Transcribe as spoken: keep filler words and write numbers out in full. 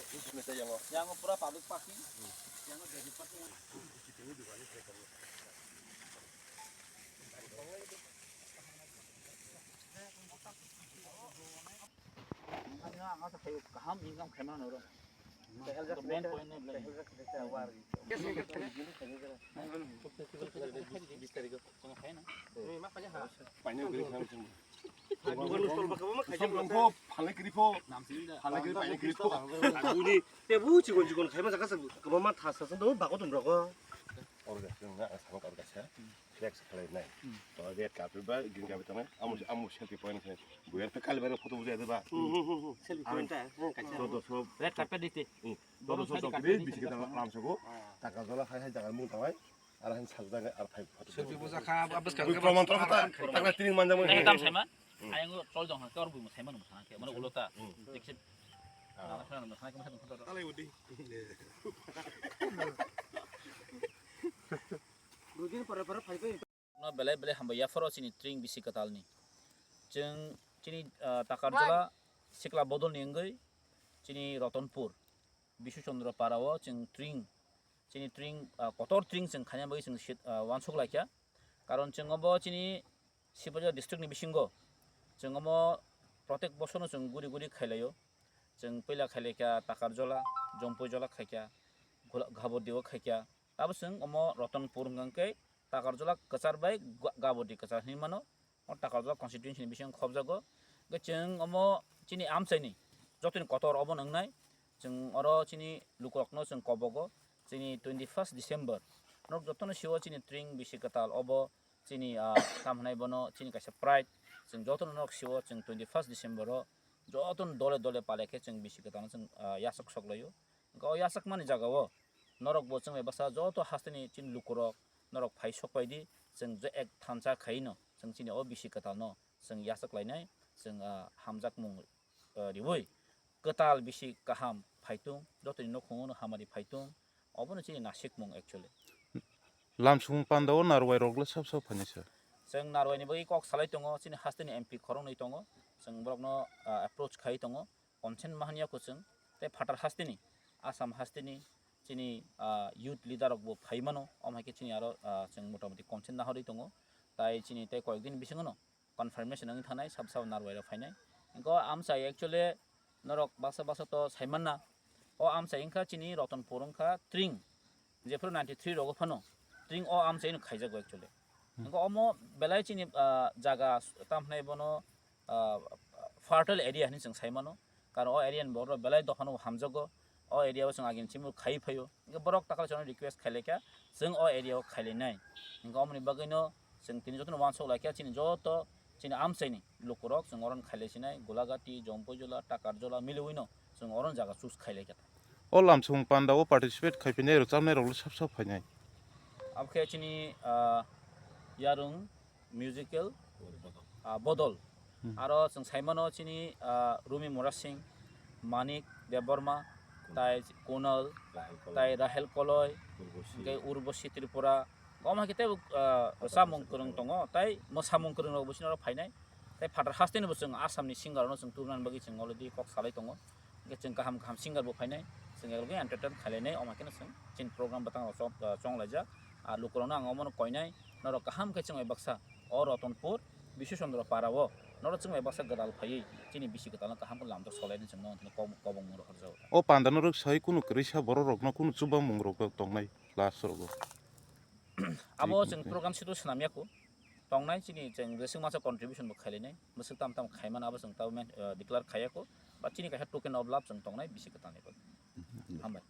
Yang pura public parking. Yang jadi parking. Kaham income khaima noro. Main point ni belai. Paine gri kham. Som dong pho, phalai kri pho. Phalai kri, phalai kri pho. Uni te bu chikon chikon khaima jaka sa kama ma thasa sa do bago tum rogo. Orga sing na sa orga sa. Flex khalai nai. To red carpet ba green carpet tanai. Amu amu selfie point se. Buyer pe kali bare photo bujai de ba. Selfie point ta. Todo sob. Red carpet dite. Todo sob kri bisi kita lam sogo. Taka jola hai hai jaga mung tawai. Ar han sajak ar phai photo. Selfie buja kha, abas kha. Bui proman tro kha ta. Takna tini manja mung. Tam saiman. Ayang chol jong ha kor bui mo saiman mo sana ke. Mane ulo ta. Dikse. Ana khana mo sana ke mo sana. Alai udi. Dudin pore pore phai phai. No belai belai hambai yapharo chini tring bisi kwtalni. Chwng chini, ah, Takarjala sikla bodolni wngwi chini Rotonpur Bishu Chandra Para o chwng tring, chini tring, ah, kotor tring chwng khaina bagwi chwng sit, ah, uansuk laikha. Karon chwng obo chini Sibajal district ni bisingo chwng omo protek bosorno chwng guri guri khailaio. Chwng puila khailaikha Takarjala, Jompuijala khaikha, Ghaboddi o khaikha. Abo chwng omo Rotonpur hwnkha khe Takarjala kwchar bai Ga-, Gabodi kwchar hinwi mano. O Takarjala constituency ni bisingo khobjago. Hwnkhe chwng omo chini amchaini jotoni kotor obo wngnai. Chwng oro chini lukurokno chwng kobogo. Chini twenty first December. Norok jotono siwo chini tring bisi kwtal obo chini, ah, tam hwnai bono chini kaisa pride. Chwng jotono norok siwo chwng twenty first December o jotono dole dole palai khe chwng bisi kwtalno chwng, ah, yachak sok laio. Hwnkhe o yachakmani jagao norokbo chwng bai baksa joto hasteni chini lukurok norok phai sok pai di, chwng je ek thansa khaino chwng chini o bisi kwtalno chwng yachak lainai, chwng, ah, hamjakmung, ah, riui kwtal bisi kaham phaitung, jotoni nokhungo hamari phaitung, obono chini nasikmung actually. Lamsong panda o narwai rok le sab sab phainai sir. Chwng narwai ni bagwi kok salai tongo, chini hasteni M P khoroknwi tongo, chwng borokno, ah, approach khai tongo. Consent ma hanya kuchung, tei phatar hasteni, Assam hasteni, chini, ah, youth leader rok bo phai mano, omo hai khe chini aro, ah, chwng motamoti consent nahorwi tongo, tai chini tei koyek din bisingo no confirmation wngwi thangnai, sab sab narwai rok phainai. Hwnkhe o amchai actually norok baksa baksa to saimanna, o amchai wngkha chini Rotonpur wngkha tring, jephru ninety three rogo phano tring o amchaino khaijago actually. Hwnkhe omo belai chini, ah, jaga tamhinai bono, ah, fertile area hinwi chwng sai mano. Karon o area ni borok belai dophano hamjago. O area o chwng agini chimung khai phaio. Hwnkhe borok takal chwngno request khailai kha, chwng o area o khailainai. Hwnkhe omoni bagwino chwng tini jotono uansuk lai kha chini joto chini amchaini lukurok chwng oro khailai sinai, Golagati, Jompuijala, Takarjala miliwino chwng oro jaga choose khailai kha. O lamsong panda o participate khai phinai rwchapnai rok le sab sab phainai. Abokhe chini, ah, yarung musical, ah, bodol. Hmm. Aro chwng saimano chini, ah, Rumi Murasing, Manik Debbarma, tai Kunal, tai Rahel Koloi, hwnkhe Urbosi Tripura. Omo hai khe tei, ah, samung kwrwng tongo, tai mwsamung kwrwng rok bo chini oro phainai. Tai phatar hasteni bo chwng Assam ni singer no chwng tubunani bagwi chwng already kok salai tongo. Hwnkhe chwng kaham kaham singer bo phainai, chwng eklogi entertain khailainai, omo hai kheno chwng chini program bwtang rok chong, ah, chonglaijak. Ah, lukurokno ang omono koinai, norok kaham khe chwng bai baksa o Rotonpur Bishu Chandra Para o norok chwng bai baksa gwdal phaiwi chini bisi kwtalno kaham khe lamjak solaini chwng nono kobong mung rok horjago. O panda no rwk sai kunu kwrwisa borok rokno kunu chuba mung rok tongnai last rogo. Abo chwng program situ swnam ya kho. Tongnai chini chwng jeswk masa contribution bo khailainai. Bwswk tam tam khaimano abo chwng tamo, eh, declare khaiya kho. Ba chini kaisa token of love chwng tongnai bisi kwtalni bagwi. Hambai.